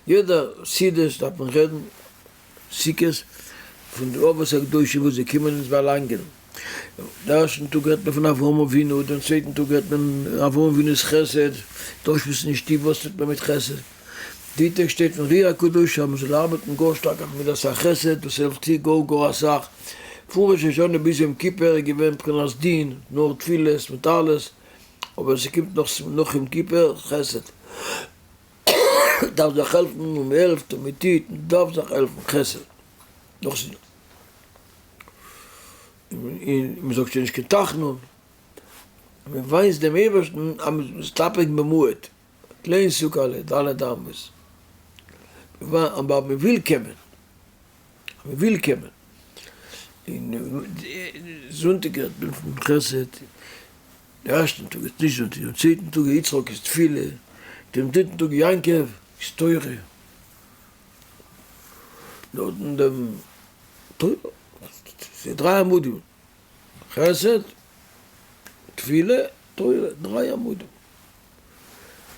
יעדע סעודות דארף מען רעדן סוכות פון די אבות הקדושים וואס זיי קומען אונז באלאנגען. דעם ערשטן טאג רעדט מען פון אברהם אבינו, דעם צווייטן טאג רעדט מען אברהם אבינו'ס חסד, דאס אין שטוב וואס טוט מען מיט חסד. די טעג שטייט פון אר"י הקדוש אז מען זאל ארבעטן גאר שטארק אויף מידת החסד, דאס העלפט צו גאר גאר אסאך. פון ראש השנה ביז יום כיפור איז געווען בחינת דין, נאר תפילות מיט אלעס, אבער ס'קומט נאך יום כיפור חסד. דארף זיך העלפן און מען העלפט און מען טוט, מען דארף זיך העלפן חסד, נאך און מען זאגט שוין נישט קיין תחנון, מען ווייזט דעם אייבערשטן אז מען איז מסתפק במועט, קליין סוכה'לע, ד' אמות, אבער מען וויל קומען, מען וויל קומען, און זונטאג רעדט מען פון חסד. די ערשטן טאג איז נישט זונטאג, דעם צווייטן טאג יצחק איז תפילה, דעם דריטן טאג יעקב איז תורה, נאכדעם דעם תורה, ס'איז דריי עמודים, חסד, תפילה, תורה, דריי עמודים,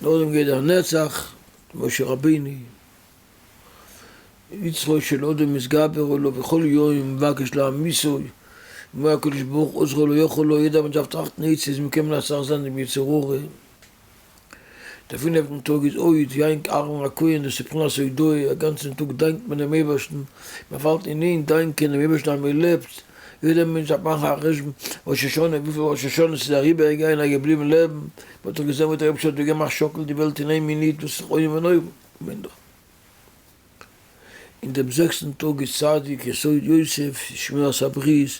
נאכדעם גייט דער נצח, משה רבינו, יצרו של אדם מתגבר עליו בכל יום מבקש להמיתו, אומר הקדוש ברוך הוא עוזרו לא יכול לו, יעדער מענטש דארף טראכטן עצות ווי קען מען מנצח זיין דעם יצר הרע, דער פינפטן טאג איז הוד יענק אהרן הכהן דאס איז בחינת הודאה, א גאנצן טאג דאנקט מען דעם אייבערשטן, מען פאלט אין איין דאנקען דעם אייבערשטן אז מען לעבט, יעדער מענטש דארף מאכן א חשבון ראש השנה וויפיל ראש השנות איז אריבער געגאנגען און געבליבן לעבן, מען האט דאך געזען ווי דער אייבערשטער האט געמאכט שאקל די וועלט אין איין מינוט, דאס איז איום ונורא. אין דעם זעקסטן טאג איז צדיק יסוד יוסף, שמירת הברית,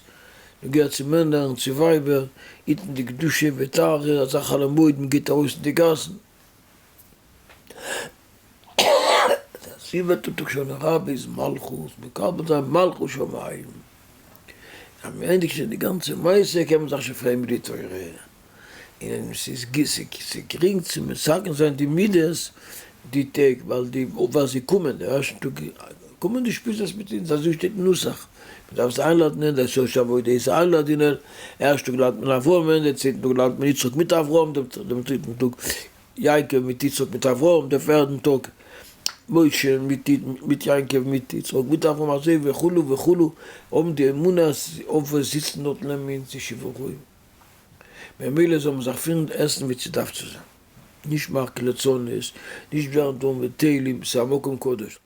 נוגע צו מענער און צו ווייבער, היטן די קדושה וטהרה, אזא חול המועד מען גייט ארויס אין די גאסן. דער זיבעטער טאג הושענא רבה איז מלכות, מקבל זיין מלכות שמים. אז מען ענדיגט שוין די גאנצע מעשה קען מען זיך שוין פרייען מיט די תורה. און ס'איז גרינג צו מתקן זיין די מידות די טעג ווייל די ווייל זיי קומען די ערשטן טאג קומען די אושפיזות מיט אונז אזוי שטייט אין נוסח מען דארף זיי איינלאדענען דער שורש עבודה איז איינלאדענען ערשט טאג לאדענט מען אברהם און דעם צווייטן טאג לאדענט מען יצחק מיט אברהם דעם דריטן טאג יעקב מיט יצחק מיט אברהם דעם פערדן טאג משה מיט מיט יעקב מיט יצחק מיט אברהם אזוי וכו' וכו' האבן די אמונה אז אבות זיצן דארט לעבן אונז די שבעה רועים. ממילא זאל מען זיך פירן עסן ווי ס'דארף צו זיין, נישט מאכן ליצנות, נישט ווערן דן בתהלים, ס'איז א מקום קדוש.